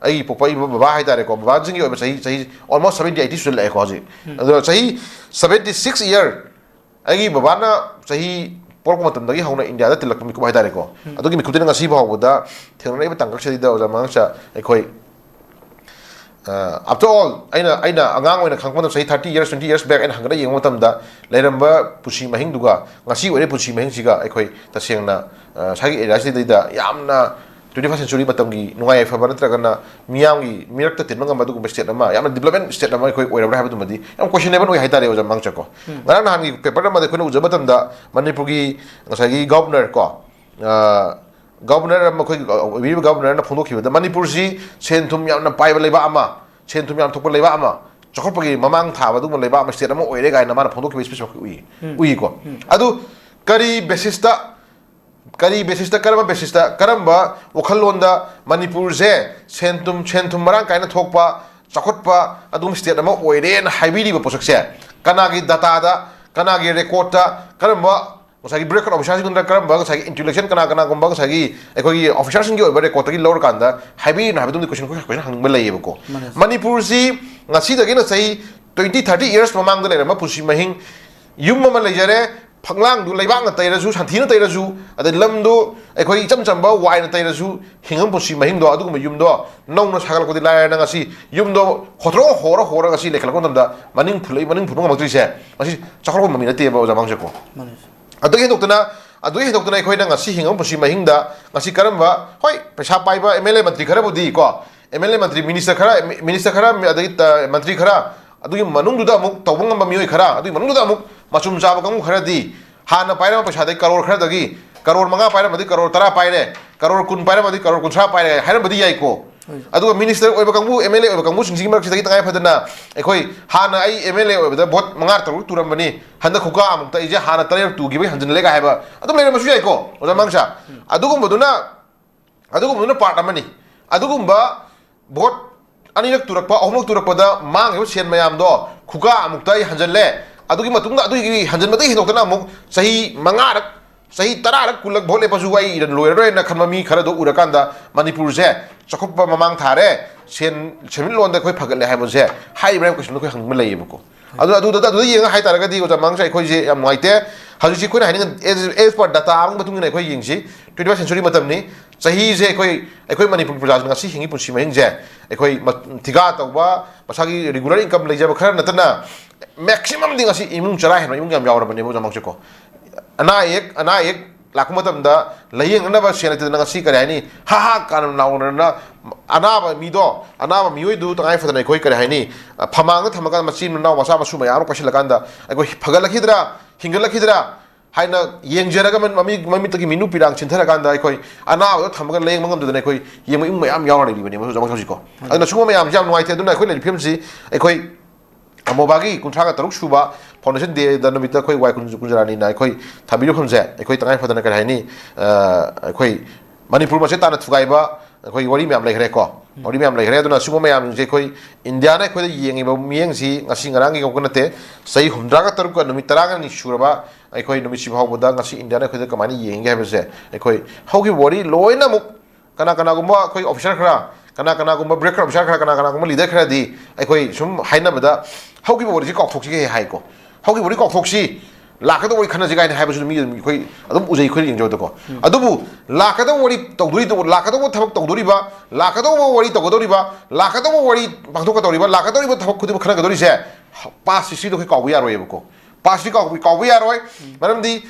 ꯑꯩꯒꯤ ꯄꯣꯛꯄ ꯏꯕ ꯕꯕꯥ ꯍꯥꯏꯇꯥꯔꯦꯀꯣ, ꯕꯕꯥꯁꯤꯡꯒꯤ ꯑꯣꯏꯕ ꯆꯍꯤ, ꯆꯍꯤ almost seventy eighty ꯁꯨꯖꯜꯂꯛꯑꯦꯀꯣ ꯍꯧꯖꯤꯛ꯫ ꯎꯝ꯫ ꯑꯗꯣ ꯆꯍꯤ seventy six year ꯑꯩꯒꯤ ꯕꯕꯥꯅ ꯆꯍꯤ ꯄꯣꯛꯂꯛꯄ ꯃꯇꯝꯗꯒꯤ ꯍꯧꯅ ꯏꯟꯗꯤꯌꯥꯗ ꯇꯤꯜꯂꯛꯄ ꯃꯤꯀꯨꯞ ꯍꯥꯏꯇꯥꯔꯦꯀꯣ꯫ ꯎꯝ꯫ ꯑꯗꯨꯒꯤ ꯃꯤꯀꯨꯞꯇꯨꯅ ꯉꯁꯤ ꯐꯥꯎꯕꯗ ꯊꯦꯡꯅꯔꯛꯏꯕ ꯇꯥꯡꯀꯛꯁꯤꯗ ꯑꯣꯖꯥ ꯃꯉꯥꯡꯁꯦ ꯑꯩꯈꯣꯏ, ꯑ, after all, ꯑꯩꯅ, ꯑꯩꯅ ꯑꯉꯥꯡ ꯑꯣꯏꯅ ꯈꯪꯉꯛꯄ ꯃꯇꯝꯗ, ꯆꯍꯤ thirty years, twenty years back ꯑꯩꯅ ꯍꯪꯒꯠꯂ ꯌꯦꯡꯕ ꯃꯇꯝꯗ ꯂꯩꯔꯝꯕ ꯄꯨꯟꯁꯤ ꯃꯍꯤꯡꯗꯨꯒ ꯉꯁꯤ ꯑꯣꯏꯔꯤꯕ ꯄꯨꯟꯁꯤ ꯃꯍꯤꯡꯁꯤꯒ ꯑꯩꯈꯣꯏ ꯇꯁꯦꯡꯅ, ꯑ, ꯁ꯭ꯋꯥꯏꯒꯤ ꯑꯦꯔꯤꯌꯥꯁꯤꯗꯩꯗ ꯌꯥꯝꯅ twenty first century ꯃꯇꯝꯒꯤ ꯅꯨꯡꯉꯥꯏ ꯌꯥꯏꯐꯕ ꯅꯠꯇ꯭ꯔꯒꯅ ꯃꯤꯌꯥꯝꯒꯤ ꯃꯤꯔꯛꯇ ꯇꯤꯟꯕ ꯉꯝꯕ ꯑꯗꯨꯒꯨꯝꯕ state ꯑꯃ, ꯌꯥꯝꯅ development state ꯑꯃ ꯑꯩꯈꯣꯏ ꯑꯣꯏꯔꯕ꯭ꯔꯥ ꯍꯥꯏꯕꯗꯨꯃꯗꯤ ꯌꯥꯝ questionable ꯑꯣꯏ ꯍꯥꯏꯇꯥꯔꯦ ꯑꯣꯖꯥ ꯃꯉꯥꯡꯁꯦꯀꯣ꯫ ꯎꯝ꯫ ꯉꯔꯥꯡ ꯅꯍꯥꯟꯒꯤ paper ꯑꯃꯗ ꯑꯩꯈꯣꯏꯅ ꯎꯖꯕ ꯃꯇꯝꯗ ꯃꯅꯤꯄꯨꯔꯒꯤ ꯉꯁꯥꯏꯒꯤ governor ꯀꯣ, ꯑ, governor ꯑꯃ, ꯑꯩꯈꯣꯏꯒꯤ ꯑꯣꯏꯕꯤꯔꯤꯕ governorꯅ ꯐꯣꯡꯗꯣꯛꯈꯤꯕꯗ ꯃꯅꯤꯄꯨꯔꯁꯤ ꯁꯦꯟ ꯊꯨꯝ ꯌꯥꯝꯅ ꯄꯥꯏꯕ ꯂꯩꯕꯥꯛ ꯑꯃ, ꯁꯦꯟ ꯊꯨꯝ ꯌꯥꯝ ꯊꯣꯛꯄ ꯂꯩꯕꯥꯛ ꯑꯃ, ꯆꯥꯎꯈꯠꯄꯒꯤ ꯃꯃꯥꯡ ꯊꯥꯕ ꯑꯗꯨꯒꯨꯝꯕ ꯂꯩꯕꯥꯛ ꯑꯃ, state ꯑꯃ ꯑꯣꯏꯔꯦ ꯀꯥꯏꯅ ꯃꯥꯅ ꯐꯣꯡꯗꯣꯛꯈꯤꯕ speech ꯑꯃ ꯎꯏ, ꯎꯝ꯫ ꯎꯏꯀꯣ꯫ ꯎꯝ꯫ ꯑꯗꯨ ꯀꯔꯤ basisꯇ, ꯀꯔꯤ basisꯇ, ꯀꯔꯝꯕ basisꯇ, ꯀꯔꯝꯕ ꯋꯥꯈꯜꯂꯣꯟꯗ ꯃꯅꯤꯄꯨꯔꯁꯦ ꯁꯦꯟ ꯊꯨꯝ, ꯁꯦꯟ ꯊꯨꯝ ꯃꯔꯥꯡ ꯀꯥꯏꯅ ꯊꯣꯛꯄ, ꯆꯥꯎꯈꯠꯄ ꯑꯗꯨꯒꯨꯝꯕ state ꯑꯃ ꯑꯣꯏꯔꯦꯅ ꯍꯥꯏꯕꯤꯔꯤꯕ ꯄꯣꯠꯁꯛꯁꯦ ꯀꯅꯥꯒꯤ dataꯗ, ꯀꯅꯥꯒꯤ recordꯇ, ꯀꯔꯝꯕ ꯉꯁꯥꯏꯒꯤ bureaucrat officerꯁꯤꯡꯗꯨꯅ ꯀꯔꯝꯕ ꯉꯁꯥꯏꯒꯤ intellectual ꯀꯅꯥ ꯀꯅꯥꯒꯨꯝꯕ ꯉꯁꯥꯏꯒꯤ ꯑꯩꯈꯣꯏꯒꯤ officerꯁꯤꯡꯒꯤ ꯑꯣꯏꯕ recordꯇꯒꯤ ꯂꯧꯔꯀꯥꯟꯗ ꯍꯥꯏꯕꯤꯔꯤꯅꯣ ꯍꯥꯏꯕꯗꯨꯝꯗꯤ question, question ꯍꯪꯅꯤꯡꯕ ꯂꯩꯌꯦꯕꯀꯣ꯫ ꯃꯥꯅꯦ꯫ ꯃꯅꯤꯄꯨꯔꯁꯤ ꯉꯁꯤꯗꯒꯤꯅ ꯆꯍꯤ twenty, thirty years ꯃꯃꯥꯡꯗ ꯂꯩꯔꯝꯕ ꯄꯨꯟꯁꯤ ꯃꯍꯤꯡ, ꯌꯨꯝ ꯑꯃ ꯂꯩꯖꯔꯦ, ꯐꯛꯂꯥꯡꯗꯨ ꯂꯩꯕꯥꯛꯅ ꯇꯩꯔꯁꯨ, ꯁꯟꯊꯤꯅ ꯇꯩꯔꯁꯨ, ꯑꯗꯩ ꯂꯝꯗꯨ ꯑꯩꯈꯣꯏ ꯏꯆꯝ ꯆꯝꯕ ꯋꯥꯏꯅ ꯇꯩꯔꯁꯨ ꯍꯤꯡꯉꯝꯕ ꯄꯨꯟꯁꯤ ꯃꯍꯤꯡꯗꯣ, ꯑꯗꯨꯒꯨꯝꯕ ꯌꯨꯝꯗꯣ ꯅꯧꯅ ꯁꯥꯒꯠꯂꯛꯄꯗꯤ ꯂꯥꯏꯔꯅ ꯉꯁꯤ ꯌꯨꯝꯗꯣ ꯍꯣꯠꯇ꯭ꯔꯣ ꯍꯣꯔ ꯍꯣꯔ ꯉꯁꯤ ꯂꯩꯈꯠꯂꯛꯄ ꯃꯇꯝꯗ ꯃꯅꯤꯡ ꯐꯨꯜꯂꯛꯏ, ꯃꯅꯤꯡ ꯐꯨꯟꯕ ꯉꯝꯃꯛꯇ꯭ꯔꯤꯁꯦ ꯉꯁꯤ ꯆꯥꯎꯈꯠꯂꯛꯄ ꯃꯃꯤ ꯅꯠꯇꯦꯕ ꯑꯣꯖꯥ ꯃꯥꯡꯁꯦꯀꯣ꯫ ꯃꯥꯅꯦ꯫ ꯑꯗꯨꯒꯤ ꯍꯦꯟꯗꯣꯛꯇꯅ, ꯑꯗꯨꯒꯤ ꯍꯦꯟꯗꯣꯛꯇꯅ ꯑꯩꯈꯣꯏꯅ ꯉꯁꯤ ꯍꯤꯡꯉꯝꯕ ꯄꯨꯟꯁꯤ ꯃꯍꯤꯡꯗ ꯉꯁꯤ ꯀꯔꯝꯕ, ꯍꯣꯏ, ꯄꯩꯁꯥ ꯄꯥꯏꯕ MLA ꯃꯟꯇ꯭ꯔꯤ ꯈꯔꯕꯨꯗꯤ ꯀꯣ, MLA ꯃꯟꯇ꯭ꯔꯤ, minister ꯈꯔ, minister ꯈꯔ, ꯑꯗꯒꯤ ꯇ-, ꯃꯟꯇ꯭ꯔꯤ ꯈꯔ, ꯑꯗꯨꯒꯤ ꯃꯅꯨꯡꯗꯨꯗ ꯑꯃꯨꯛ ꯇꯧꯕ ꯉꯝꯕ ꯃꯤꯑꯣꯏ ꯈꯔ, ꯑꯗꯨꯒꯤ ꯃꯅꯨꯡꯗꯨꯗ ꯑꯃꯨꯛ ꯃꯆꯨꯝ ꯆꯥꯕ ꯀꯥꯡꯕꯨ ꯈꯔꯗꯤ ꯍꯥꯟꯅ ꯄꯥꯏꯔꯝꯕ ꯄꯩꯁꯥꯗꯩ ꯀꯔꯣꯔ ꯈꯔꯗꯒꯤ ꯀꯔꯣꯔ ꯃꯉꯥ ꯄꯥꯏꯔꯝꯃꯗꯤ ꯀꯔꯣꯔ ꯇꯔꯥ ꯄꯥꯏꯔꯦ, ꯀꯔꯣꯔ ꯀꯨꯟ ꯄꯥꯏꯔꯝꯃꯗꯤ ꯀꯔꯣꯔ ꯀꯨꯟꯊ꯭ꯔꯥ ꯄꯥꯏꯔꯦ ꯍꯥꯏꯔꯝꯕꯗꯤ ꯌꯥꯏꯀꯣ꯫ ꯑꯗꯨꯒ ꯃꯤꯅꯤꯁꯇꯔ ꯑꯣꯏꯕ ꯀꯥꯡꯕꯨ, ꯑꯦꯝ ꯑꯦꯜ ꯑꯦ ꯑꯣꯏꯕ ꯀꯥꯡꯕꯨꯁꯤꯡꯁꯤꯒꯤ ꯃꯔꯛꯁꯤꯗꯒꯤ ꯇꯉꯥꯏ ꯐꯗꯅ ꯑꯩꯈꯣꯏ ꯍꯥꯟꯅ ꯑꯩ ꯑꯦꯝ ꯑꯦꯜ ꯑꯦ ꯑꯣꯏꯕꯗ ꯚꯣꯠ ꯃꯉꯥ ꯇꯔꯨꯛ ꯇꯨꯔꯝꯕꯅꯤ, ꯍꯟꯗꯛ ꯈꯨꯀꯥ ꯑꯃꯨꯛꯇ ꯑꯩꯁꯦ ꯍꯥꯟꯅ ꯇꯔꯦꯠ ꯇꯨꯈꯤꯕꯩ ꯍꯟꯖꯤꯜꯂꯦꯒ ꯍꯥꯏꯕ ꯑꯗꯨꯝ ꯂꯩꯔꯝꯕꯁꯨ ꯌꯥꯏꯀꯣ ꯑꯣꯖꯥ ꯃꯥꯡꯁꯥ꯫ ꯑꯗꯨꯒꯨꯝꯕꯗꯨꯅ, ꯑꯗꯨꯒꯨꯝꯕꯗꯨꯅ ꯄꯥꯔꯠ ꯑꯃꯅꯤ꯫ ꯑꯗꯨꯒꯨꯝꯕ ꯚꯣꯠ ꯑꯅꯤꯔꯛ ꯇꯨꯔꯛꯄ, ꯑꯍꯨꯝꯂꯛ ꯇꯨꯔꯛꯄꯗ ꯃꯥꯡꯈꯤꯕ ꯁꯦꯟ ꯃꯌꯥꯝꯗꯣ ꯈꯨꯀꯥ ꯑꯃꯨꯛꯇ ꯑꯩ ꯍꯟꯖꯜꯂꯦ꯫ ꯑꯗꯨꯒꯤ ꯃꯇꯨꯡꯗ ꯑꯗꯨꯒꯤ ꯍꯟꯖꯟꯕꯗꯒꯤ ꯍꯦꯟꯗꯣꯛꯇꯅ ꯑꯃꯨꯛ ꯆꯍꯤ ꯃꯉꯥꯔꯛ, ꯆꯍꯤ ꯇꯔꯥꯔꯛ, ꯀꯨꯟꯂꯛ ꯚꯣꯠ ꯂꯦꯞꯄꯁꯨ ꯑꯩ ꯏꯔꯟ ꯂꯣꯏꯔꯔꯣꯏꯅ ꯈꯟꯕ ꯃꯤ ꯈꯔꯗꯣ ꯎꯔꯀꯥꯟꯗ ꯃꯅꯤꯄꯨꯔꯁꯦ ꯆꯥꯎꯈꯠꯄ ꯃꯃꯥꯡ ꯊꯥꯔꯦ, ꯁꯦꯟ, ꯁꯦꯟꯃꯤꯠꯂꯣꯟꯗ ꯑꯩꯈꯣꯏ ꯐꯒꯠꯂꯦ ꯍꯥꯏꯕꯁꯦ ꯍꯥꯏꯔꯤꯕ꯭ꯔꯥ ꯍꯥꯏꯕ ꯀꯣꯏꯁꯟꯗꯣ ꯑꯩꯈꯣꯏ ꯍꯪꯕ ꯂꯩꯌꯦꯕꯀꯣ꯫ ꯑꯗꯨ, ꯑꯗꯨꯗ, ꯑꯗꯨꯗ ꯌꯦꯡꯉ ꯍꯥꯏꯇꯥꯔꯒꯗꯤ ꯑꯣꯖꯥ ꯃꯥꯡꯁꯥ ꯑꯩꯈꯣꯏꯁꯦ ꯌꯥꯝ ꯅꯨꯡꯉꯥꯏꯇꯦ꯫ ꯍꯧꯖꯤꯛꯁꯤ ꯑꯩꯈꯣꯏꯅ ꯍꯥꯏꯅꯤꯡ-, as, as per data ꯑꯃꯒꯤ ꯃꯇꯨꯡ ꯏꯟꯅ ꯑꯩꯈꯣꯏ ꯌꯦꯡꯁꯤ, twenty first century ꯃꯇꯝꯅꯤ꯫ ꯆꯍꯤꯁꯦ ꯑꯩꯈꯣꯏ, ꯑꯩꯈꯣꯏ ꯃꯅꯤꯄꯨꯔ ꯄ꯭ꯔꯖꯥꯁꯤꯡ ꯉꯁꯤ ꯍꯤꯡꯉꯤ ꯄꯨꯟꯁꯤ ꯃꯍꯤꯡꯁꯦ ꯑꯩꯈꯣꯏ ꯃ-, ꯊꯤꯀꯥ ꯇꯧꯕ, ꯃꯁꯥꯒꯤ regular income ꯂꯩꯖꯕ ꯈꯔ ꯅꯠꯇꯅ maximum ꯗꯤ ꯉꯁꯤ ꯏꯃꯨꯡ ꯆꯔꯥ ꯍꯦꯟꯕ ꯏꯃꯨꯡ ꯌꯥꯝ ꯌꯥꯎꯔꯕꯅꯦꯕ ꯑꯣꯖꯥ ꯃꯥꯡꯁꯥꯀꯣ꯫ ꯑꯅꯥ ꯑꯌꯦꯛ, ꯑꯅꯥ ꯑꯌꯦꯛ ꯂꯥꯛꯄ ꯃꯇꯝꯗ ꯂꯥꯏꯌꯦꯡꯅꯅꯕ ꯁꯦꯜ ꯂꯩꯇꯗꯅ ꯉꯁꯤ ꯀꯔꯤ ꯍꯥꯏꯅꯤ, ꯍꯥ ꯍꯥ ꯀꯥꯟꯅ ꯂꯥꯎꯅꯗꯅ ꯑꯅꯥꯕ ꯃꯤꯗꯣ, ꯑꯅꯥꯕ ꯃꯤꯑꯣꯏꯗꯨ ꯇꯉꯥꯏ ꯐꯗꯅ ꯑꯩꯈꯣꯏ ꯀꯔꯤ ꯍꯥꯏꯅꯤ, ꯐꯃꯥꯡꯗ ꯊꯝꯃꯀꯥꯟꯗ ꯃꯆꯤꯟ ꯃꯅꯥꯎ ꯃꯆꯥ ꯃꯁꯨ ꯃꯌꯥꯝ ꯑꯃ ꯄꯥꯏꯁꯤꯜꯂꯀꯥꯟꯗ ꯑꯩꯈꯣꯏ ꯐꯒꯠꯂꯛꯈꯤꯗ꯭ꯔꯥ, ꯍꯤꯡꯒꯠꯂꯛꯈꯤꯗ꯭ꯔꯥ ꯍꯥꯏꯅ ꯌꯦꯡꯖꯔꯒ ꯃꯃꯤ-, ꯃꯃꯤꯠꯇꯒꯤ ꯃꯤꯅꯨ ꯄꯤꯔꯥꯡ ꯆꯤꯟꯊꯔꯀꯥꯟꯗ ꯑꯩꯈꯣꯏ ꯑꯅꯥꯕꯗꯣ ꯊꯝꯃꯒ ꯂꯥꯏꯌꯦꯡꯕ ꯉꯝꯗꯗꯅ ꯑꯩꯈꯣꯏ ꯌꯦꯡꯕ ꯏꯃꯨꯡ ꯃꯌꯥꯝ ꯌꯥꯎꯔ ꯂꯩꯔꯤꯕꯅꯦꯕ ꯍꯧꯖꯤꯛ ꯍꯧꯖꯤꯛꯀꯣ꯫ ꯑꯗꯨꯅ ꯁꯤꯒꯨꯝꯕ ꯃꯌꯥꯝꯁꯦ ꯌꯥꯝ ꯅꯨꯡꯉꯥꯏꯇꯦ꯫ ꯑꯗꯨꯅ ꯑꯩꯈꯣꯏ ꯂꯩꯔꯤꯕ ꯐꯤꯕꯝꯁꯤ ꯑꯩꯈꯣꯏ ꯑꯃꯣꯕꯥꯒꯤ ꯀꯨꯟꯊ꯭ꯔꯥꯒ ꯇꯔꯨꯛ ꯁꯨꯕ foundation day ꯗ ꯅꯨꯃꯤꯠꯇ ꯑꯩꯈꯣꯏ ꯋꯥꯏ ꯀꯨꯟ-, ꯀꯨꯟꯖꯔꯥꯅꯤꯅ ꯑꯩꯈꯣꯏ ꯊꯥꯕꯤꯔꯤꯕ ꯃꯐꯝꯁꯦ ꯑꯩꯈꯣꯏ ꯇꯉꯥꯏ ꯐꯗꯅ ꯀꯔꯤ ꯍꯥꯏꯅꯤ, ꯑ, ꯑꯩꯈꯣꯏ ꯃꯅꯤꯄꯨꯔ ꯃꯆꯦꯠ ꯇꯥꯅ ꯊꯨꯒꯥꯏꯕ ꯑꯩꯈꯣꯏ ꯋꯥꯔꯤ ꯃꯌꯥꯝ ꯂꯩꯈ꯭ꯔꯦꯀꯣ꯫ ꯋꯥꯔꯤ ꯃꯌꯥꯝ ꯂꯩꯈ꯭ꯔꯦ꯫ ꯑꯗꯨꯅ ꯁꯤꯒꯨꯝꯕ ꯃꯌꯥꯝꯁꯤꯡꯁꯦ ꯑꯩꯈꯣꯏ ꯏꯟꯗꯤꯌꯥꯅ ꯑꯩꯈꯣꯏꯗ ꯌꯦꯡꯉꯤꯕ ꯃꯤꯠꯌꯦꯡꯁꯤ ꯉꯁꯤ ꯉꯔꯥꯡꯒꯤ ꯈꯛꯇ ꯅꯠꯇꯦ, ꯆꯍꯤ ꯍꯨꯝꯗ꯭ꯔꯥꯒ ꯇꯔꯨꯛꯀ ꯅꯨꯃꯤꯠ ꯇꯔꯥꯒꯅꯤ ꯁꯨꯔꯕ ꯑꯩꯈꯣꯏ ꯅꯨꯃꯤꯠꯁꯤ ꯐꯥꯎꯕꯗ ꯉꯁꯤ ꯏꯟꯗꯤꯌꯥꯅ ꯑꯩꯈꯣꯏꯗ ꯀꯃꯥꯏꯅ ꯌꯦꯡꯒꯦ ꯍꯥꯏꯕꯁꯦ ꯑꯩꯈꯣꯏ ꯍꯧꯈꯤꯕ ꯋꯥꯔꯤ ꯂꯣꯏꯅꯃꯛ ꯀꯅꯥ ꯀꯅꯥꯒꯨꯝꯕ ꯑꯩꯈꯣꯏ officer ꯈꯔ, ꯀꯅꯥ ꯀꯅꯥꯒꯨꯝꯕ breaker officer ꯈꯔ, ꯀꯅꯥ ꯀꯅꯥꯒꯨꯝꯕ leader ꯈꯔꯗꯤ ꯑꯩꯈꯣꯏ ꯁꯨꯝ ꯍꯥꯏꯅꯕꯗ ꯍꯧꯈꯤꯕ ꯋꯥꯔꯤꯁꯤ ꯀꯥꯎꯊꯣꯛꯁꯤꯒꯦ ꯍꯥꯏꯀꯣ꯫ ꯍꯧꯈꯤꯕ ꯋꯥꯔꯤ ꯀꯥꯎꯊꯣꯛꯁꯤ, ꯂꯥꯛꯀꯗꯧꯕ ꯋꯥꯔꯤ ꯈꯟꯅꯁꯤ ꯀꯥꯏꯅ ꯍꯥꯏꯕꯁꯨ ꯃꯤ ꯑꯗꯨꯝ ꯑꯩꯈꯣꯏ ꯑꯗꯨꯝ ꯎꯖꯩ, ꯑꯩꯈꯣꯏꯅ ꯌꯦꯡꯖꯕꯗꯀꯣ꯫ ꯑꯗꯨꯕꯨ ꯂꯥꯛꯀꯗꯧꯕ ꯋꯥꯔꯤ ꯇꯧꯗꯣꯔꯤꯗꯨꯕꯨ, ꯂꯥꯛꯀꯗꯧꯕ ꯊꯕꯛ ꯇꯧꯗꯣꯔꯤꯕ, ꯂꯥꯛꯀꯗꯧꯕ ꯋꯥꯔꯤ ꯇꯧꯒꯗꯧꯔꯤꯕ, ꯂꯥꯛꯀꯗꯧꯕ ꯋꯥꯔꯤ ꯄꯥꯡꯊꯣꯛꯀꯗꯧꯔꯤꯕ, ꯂꯥꯛꯀꯗꯧꯔꯤꯕ ꯊꯕꯛ ꯈꯨꯗꯤꯡꯃꯛ ꯈꯟꯅꯒꯗꯧꯔꯤꯁꯦ past history ꯗꯣ ꯑꯩꯈꯣꯏ ꯀꯥꯎꯕ ꯌꯥꯔꯣꯏꯕꯀꯣ꯫ Past ꯁꯤ ꯀꯥꯎꯕ, ꯀꯥꯎꯕ ꯌꯥꯔꯣꯏ꯫ ꯃꯔꯝꯗꯤ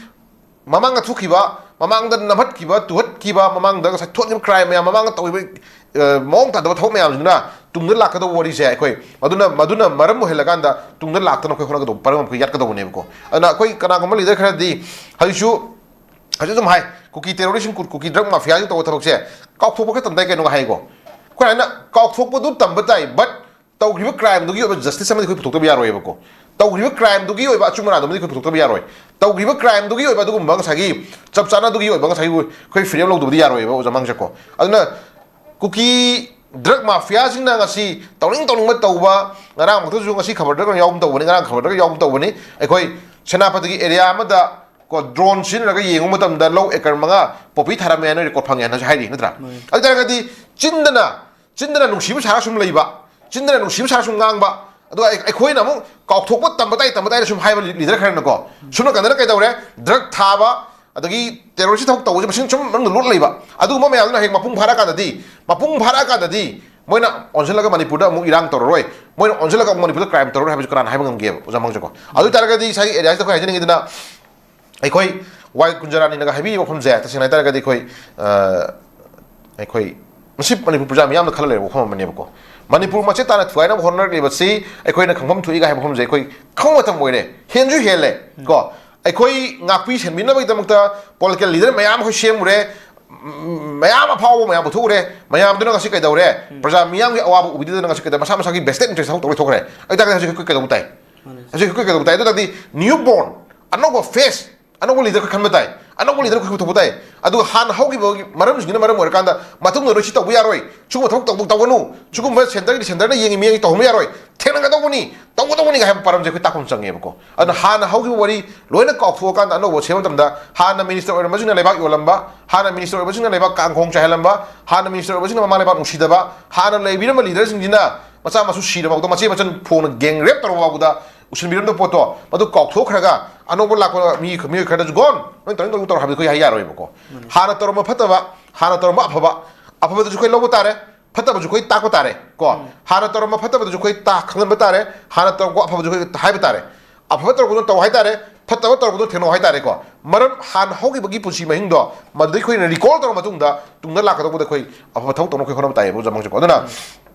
ꯃꯃꯥꯡꯗ ꯊꯣꯛꯈꯤꯕ, ꯃꯃꯥꯡꯗ ꯅꯝꯍꯠꯈꯤꯕ, ꯇꯨꯍꯠꯈꯤꯕ, ꯃꯃꯥꯡꯗ ꯉꯁꯥꯏ ꯊꯣꯛꯈꯤꯕ crime ꯃꯌꯥꯝ, ꯃꯃꯥꯡꯗ ꯇꯧꯈꯤꯕ, ꯑ, ꯃꯑꯣꯡ ꯇꯥꯗꯕ ꯊꯕꯛ ꯃꯌꯥꯝꯁꯤꯅ ꯇꯨꯡꯗ ꯂꯥꯛꯀꯗꯧꯕ ꯋꯥꯔꯤꯁꯦ ꯑꯩꯈꯣꯏ ꯃꯗꯨꯅ, ꯃꯗꯨꯅ ꯃꯔꯝ ꯑꯣꯏꯍꯜꯂꯀꯥꯟꯗ ꯇꯨꯡꯗ ꯂꯥꯛꯇꯅꯕ ꯑꯩꯈꯣꯏ ꯍꯣꯠꯅꯒꯗꯧꯕ, ꯄꯔꯝ ꯑꯩꯈꯣꯏ ꯌꯥꯠꯀꯗꯧꯕꯅꯦꯕꯀꯣ꯫ ꯑꯗꯨꯅ ꯑꯩꯈꯣꯏ ꯀꯅꯥꯒꯨꯝꯕ leader ꯈꯔꯗꯤ ꯍꯧꯖꯤꯛꯁꯨ, ꯍꯧꯖꯤꯛ ꯑꯗꯨꯝ ꯍꯥꯏ, ꯀꯨꯀꯤ terrorist ꯁꯤꯡ, ꯀꯨ-, ꯀꯨꯀꯤ drug mafia ꯁꯤꯡ ꯇꯧꯕ ꯊꯕꯛꯁꯦ ꯀꯥꯎꯊꯣꯛꯄ ꯈꯛꯇ ꯇꯟꯗꯥꯏ ꯀꯩꯅꯣꯒ ꯍꯥꯏꯀꯣ꯫ ꯁꯨꯃꯥꯏꯅ ꯀꯥꯎꯊꯣꯛꯄꯗꯨ ꯇꯝꯕ ꯇꯥꯏ, but ꯇꯧꯈ꯭ꯔꯤꯕ crimeꯗꯨꯒꯤ ꯑꯣꯏꯕ justice ꯑꯃꯗꯤ ꯑꯩꯈꯣꯏ ꯄꯨꯊꯣꯛꯇꯕ ꯌꯥꯔꯣꯏꯕꯀꯣ꯫ ꯇꯧꯈ꯭ꯔꯤꯕ crimeꯗꯨꯒꯤ ꯑꯣꯏꯕ ꯑꯆꯨꯝ ꯑꯔꯥꯟꯗꯨꯃꯗꯤ ꯑꯩꯈꯣꯏ ꯄꯨꯊꯣꯛꯇꯕ ꯌꯥꯔꯣꯏ꯫ ꯇꯧꯈ꯭ꯔꯤꯕ crimeꯗꯨꯒꯤ ꯑꯣꯏꯕ ꯑꯗꯨꯒꯨꯝꯕ ꯉꯁꯥꯏꯒꯤ ꯆꯞ ꯆꯥꯅ ꯑꯗꯨꯒꯤ ꯑꯣꯏꯕ ꯉꯁꯥꯏꯒꯤ ꯑꯩꯈꯣꯏ freedom ꯂꯧꯗꯕꯗꯤ ꯌꯥꯔꯣꯏꯕ, ꯑꯣꯖꯥ ꯃꯥꯡꯖꯀꯣ꯫ ꯑꯗꯨꯅ ꯀꯨꯀꯤ drug mafiaꯁꯤꯡꯅ ꯉꯁꯤ ꯇꯧꯅꯤꯡ ꯇꯧꯅꯤꯡꯕ ꯇꯧꯕ, ꯉꯔꯥꯡꯃꯛꯇꯁꯨ ꯉꯁꯤ ꯈꯕꯔꯗꯒ ꯌꯥꯎꯕ ꯇꯧꯕꯅꯤ, ꯉꯔꯥꯡ ꯈꯕꯔꯗꯒ ꯌꯥꯎꯕ ꯇꯧꯕꯅꯤ꯫ ꯑꯩꯈꯣꯏ ꯁꯦꯅꯥꯄꯇꯤꯒꯤ area ꯑꯃꯗ ꯀꯣ, drone ꯁꯤꯖꯤꯟꯅꯔꯒ ꯌꯦꯡꯕ ꯃꯇꯝꯗ ꯂꯧ acre ꯃꯉꯥ poppy ꯊꯥꯔꯝꯃꯦ ꯍꯥꯏꯅ record ꯐꯪꯉꯦ ꯍꯥꯏꯅꯁꯨ ꯍꯥꯏꯔꯤ, ꯅꯠꯇ꯭ꯔꯥ? ꯑꯗꯨ ꯇꯥꯔꯒꯗꯤ ꯆꯤꯟꯗꯅ, ꯆꯤꯟꯗꯅ ꯅꯨꯡꯁꯤꯕ ꯁꯥꯔ ꯁꯨꯝ ꯂꯩꯕ, ꯆꯤꯟꯗꯅ ꯅꯨꯡꯁꯤꯕ ꯁꯥꯔ ꯁꯨꯝ ꯉꯥꯡꯕ, ꯑꯗꯨꯒ ꯑꯩ-, ꯑꯩꯈꯣꯏꯅ ꯑꯃꯨꯛ ꯀꯥꯎꯊꯣꯛꯄ ꯇꯝꯕ ꯇꯥꯏ, ꯇꯝꯕ ꯇꯥꯏꯅ ꯁꯨꯝ ꯍꯥꯏꯕ leader ꯈꯔꯅꯀꯣ, ꯁꯨꯝꯅ ꯀꯟꯗꯅ ꯀꯩꯗꯧꯔꯦ? Drug ꯊꯥꯕ, ꯑꯗꯒꯤ terrorist ꯊꯕꯛ ꯇꯧꯕꯁꯦ ꯃꯁꯤꯡ ꯁꯨꯝ ꯃꯅꯨꯡꯗ ꯂꯣꯠ ꯂꯩꯕ꯫ ꯑꯗꯨꯒꯨꯝꯕ ꯃꯌꯥꯝꯗꯨꯅ ꯍꯌꯦꯡ ꯃꯄꯨꯡ ꯐꯥꯔꯛꯑꯀꯥꯟꯗꯗꯤ, ꯃꯄꯨꯡ ꯐꯥꯔꯛꯑꯀꯥꯟꯗꯗꯤ ꯃꯣꯏꯅ ꯑꯣꯟꯁꯤꯜꯂꯒ ꯃꯅꯤꯄꯨꯔꯗ ꯑꯃꯨꯛ ꯏꯔꯥꯡ ꯇꯧꯔꯔꯣꯏ, ꯃꯣꯏꯅ ꯑꯣꯟꯁꯤꯜꯂꯒ ꯑꯃꯨꯛ ꯃꯅꯤꯄꯨꯔꯗ crime ꯇꯧꯔꯔꯣꯏ ꯍꯥꯏꯕꯁꯤ ꯀꯅꯥꯅ ꯍꯥꯏꯕ ꯉꯝꯒꯦꯕ, ꯑꯣꯖꯥ ꯃꯥꯡꯖꯀꯣ? ꯑꯗꯨ ꯑꯣꯏ ꯇꯥꯔꯒꯗꯤ ꯏꯁꯥꯒꯤ areaꯁꯤꯗ ꯑꯩꯈꯣꯏ ꯍꯥꯏꯖꯅꯤꯡꯉꯤꯗꯅ, ꯑꯩꯈꯣꯏ ꯋꯥꯏ ꯀꯨꯟꯖꯔꯥꯅꯤꯅꯒ ꯍꯥꯏꯕꯤꯔꯤꯕ ꯋꯥꯐꯝꯁꯦ, ꯇꯁꯦꯡꯅ ꯍꯥꯏꯇꯥꯔꯒꯗꯤ ꯑꯩꯈꯣꯏ, ꯑ, ꯑꯩꯈꯣꯏ ꯃꯁꯤ ꯃꯅꯤꯄꯨꯔ ꯄ꯭ꯔꯖꯥ ꯃꯤꯌꯥꯝꯅ ꯈꯜꯂ ꯂꯩꯔꯕ ꯋꯥꯐꯝ ꯑꯃꯅꯦꯕꯀꯣ꯫ ꯃꯅꯤꯄꯨꯔ ꯃꯆꯦꯠ ꯇꯥꯅ ꯊꯨꯒꯥꯏꯅꯕ ꯍꯣꯠꯅꯔꯛꯂꯤꯕꯁꯤ ꯑꯩꯈꯣꯏꯅ ꯈꯪꯐꯝ ꯊꯣꯛꯏꯒ ꯍꯥꯏꯕ ꯋꯥꯐꯝꯁꯦ ꯑꯩꯈꯣꯏ ꯈꯪꯕ ꯃꯇꯝ ꯑꯣꯏꯔꯦ, ꯍꯦꯟꯁꯨ ꯍꯦꯜꯂꯦ ꯀꯣ꯫ ꯑꯩꯈꯣꯏ ꯉꯥꯛꯄꯤ ꯁꯦꯟꯕꯤꯅꯕꯒꯤꯗꯃꯛꯇ political leader ꯃꯌꯥꯝ ꯑꯩꯈꯣꯏ ꯁꯦꯝꯃꯨꯔꯦ, ꯃꯌꯥꯝ ꯑꯐꯥꯎꯕ ꯃꯌꯥꯝ ꯄꯨꯊꯣꯛꯎꯔꯦ, ꯃꯌꯥꯝꯗꯨꯅ ꯉꯁꯤ ꯀꯩꯗꯧꯔꯦ? ꯎꯝ꯫ ꯄ꯭ꯔꯖꯥ ꯃꯤꯌꯥꯝꯒꯤ ꯑꯋꯥꯕ ꯎꯕꯤꯗꯗꯅ ꯉꯁꯤ ꯀꯩꯗꯧꯔꯦ? ꯃꯁꯥ ꯃꯁꯥꯒꯤ vested interest ꯊꯕꯛ ꯇꯧꯔ ꯊꯣꯛꯈ꯭ꯔꯦ꯫ ꯑꯗꯨ ꯇꯥꯔꯒꯗꯤ ꯍꯧꯖꯤꯛ ꯑꯩꯈꯣꯏ ꯀꯩꯗꯧꯕ ꯇꯥꯏ? ꯃꯥꯅꯦ꯫ ꯍꯧꯖꯤꯛ ꯑꯩꯈꯣꯏ ꯀꯩꯗꯧꯕ ꯇꯥꯏ? ꯑꯗꯨ ꯇꯥꯔꯗꯤ new born, ꯑꯅꯧꯕ face, ꯑꯅꯧꯕ leader ꯑꯩꯈꯣꯏ ꯈꯟꯕ ꯇꯥꯏ, ꯑꯅꯧꯕ leader ꯑꯩꯈꯣꯏ ꯄꯨꯊꯣꯛꯄ ꯇꯥꯏ꯫ ꯑꯗꯨꯒ ꯍꯥꯟꯅ ꯍꯧꯈꯤꯕꯒꯤ ꯃꯔꯝꯁꯤꯡꯁꯤꯅ ꯃꯔꯝ ꯑꯣꯏꯔꯀꯥꯟꯗ ꯃꯇꯨꯡꯗ ꯅꯣꯏ ꯁꯤ ꯇꯧꯕ ꯌꯥꯔꯣꯏ, ꯁꯤꯒꯨꯝꯕ ꯊꯕꯛ ꯇꯧ-, ꯇꯧꯒꯅꯨ, ꯁꯤꯒꯨꯝꯕ centreꯒꯤ centreꯅ ꯌꯦꯡꯉꯤ ꯃꯤꯠꯌꯦꯡꯁꯤ ꯇꯧꯍꯟꯕ ꯌꯥꯔꯣꯏ, ꯊꯦꯡꯅꯒꯗꯧꯕꯅꯤ, ꯇꯧꯒꯗꯧꯕꯅꯤ ꯍꯥꯏꯕ ꯄꯔꯝꯁꯦ ꯑꯩꯈꯣꯏ ꯇꯥꯛꯐꯝ ꯆꯪꯉꯦꯕꯀꯣ꯫ ꯑꯗꯨꯅ ꯍꯥꯟꯅ ꯍꯧꯈꯤꯕ ꯋꯥꯔꯤ ꯂꯣꯏꯅ ꯀꯥꯎꯊꯣꯛꯑꯀꯥꯟꯗ ꯑꯅꯧꯕ ꯁꯦꯝꯕ ꯃꯇꯝꯗ ꯍꯥꯟꯅ minister ꯑꯣꯏꯔꯝꯕꯁꯤꯡꯅ ꯂꯩꯕꯥꯛ ꯌꯣꯜꯂꯝꯕ, ꯍꯥꯟꯅ minister ꯑꯣꯏꯕꯁꯤꯡꯅ ꯂꯩꯕꯥꯛ ꯀꯥꯡꯈꯣꯡ ꯆꯥꯏꯍꯜꯂꯝꯕ, ꯍꯥꯟꯅ minister ꯑꯣꯏꯕꯁꯤꯡꯅ ꯃꯃꯥ ꯂꯩꯕꯥꯛ ꯅꯨꯡꯁꯤꯗꯕ, ꯍꯥꯟꯅ ꯂꯩꯕꯤꯔꯝꯕ leaderꯁꯤꯡꯁꯤꯅ ꯃꯆꯥ ꯃꯁꯨ ꯁꯤꯔꯕ ꯐꯥꯎꯗ, ꯃꯆꯦ ꯃꯆꯟ ꯐꯣꯡꯅ gang rape ꯇꯧꯔꯕ ꯐꯥꯎꯕꯗ ꯎꯁꯤꯟꯕꯤꯔꯝꯗꯕ ꯄꯣꯠꯇꯣ ꯃꯗꯨ ꯀꯥꯎꯊꯣꯛꯈ꯭ꯔꯒ ꯑꯅꯧꯕ ꯂꯥꯛꯄ ꯃꯤ, ꯃꯤꯑꯣꯏ ꯈꯔꯗꯁꯨ "ꯒꯣꯟ, ꯅꯣꯏ ꯇꯧꯅꯤꯡ ꯇꯧꯅꯤꯡ ꯇꯧꯔꯣ" ꯍꯥꯏꯕꯗꯤ ꯑꯩꯈꯣꯏ ꯍꯥꯏ ꯌꯥꯔꯣꯏꯕꯀꯣ꯫ ꯃꯥꯅꯤ꯫ ꯍꯥꯟꯅ ꯇꯧꯔꯝꯕ ꯐꯠꯇꯕ, ꯍꯥꯟꯅ ꯇꯧꯔꯝꯕ ꯑꯐꯕ, ꯑꯐꯕꯗꯨꯁꯨ ꯑꯩꯈꯣꯏ ꯂꯧꯕ ꯇꯥꯔꯦ, ꯐꯠꯇꯕꯁꯨ ꯑꯩꯈꯣꯏ ꯇꯥꯛꯄ ꯇꯥꯔꯦ ꯀꯣ꯫ ꯎꯝ꯫ ꯍꯥꯟꯅ ꯇꯧꯔꯝꯕ ꯐꯠꯇꯕꯗꯨꯁꯨ ꯑꯩꯈꯣꯏ ꯇꯥ-, ꯈꯪꯍꯟꯕ ꯇꯥꯔꯦ, ꯍꯥꯟꯅ ꯇꯧꯔꯝꯕ ꯑꯐꯕꯁꯨ ꯑꯩꯈꯣꯏ ꯍꯥꯏꯕ ꯇꯥꯔꯦ꯫ ꯑꯐꯕ ꯇꯧꯔꯛꯄꯗꯨ ꯇꯧ ꯍꯥꯏꯇꯥꯔꯦ, ꯐꯠꯇꯕ ꯇꯧꯔꯛꯄꯗꯨ ꯊꯦꯡꯅꯧ ꯍꯥꯏꯇꯥꯔꯦꯀꯣ꯫ ꯃꯔꯝ ꯍꯥꯟꯅ ꯍꯧꯈꯤꯕꯒꯤ ꯄꯨꯟꯁꯤ ꯃꯍꯤꯡꯗꯣ ꯃꯗꯨꯗꯩ ꯑꯩꯈꯣꯏꯅ recall ꯇꯧꯔ ꯃꯇꯨꯡꯗ ꯇꯨꯡꯗ ꯂꯥꯛꯀꯗꯧꯕꯗ ꯑꯩꯈꯣꯏ ꯑꯐꯕ ꯊꯕꯛ ꯇꯧꯅꯕ ꯑꯩꯈꯣꯏ ꯍꯣꯠꯅꯕ ꯇꯥꯏꯌꯦꯕ, ꯑꯣꯖꯥ ꯃꯥꯡꯖꯀꯣ꯫ ꯑꯗꯨꯅ ꯎꯝ꯫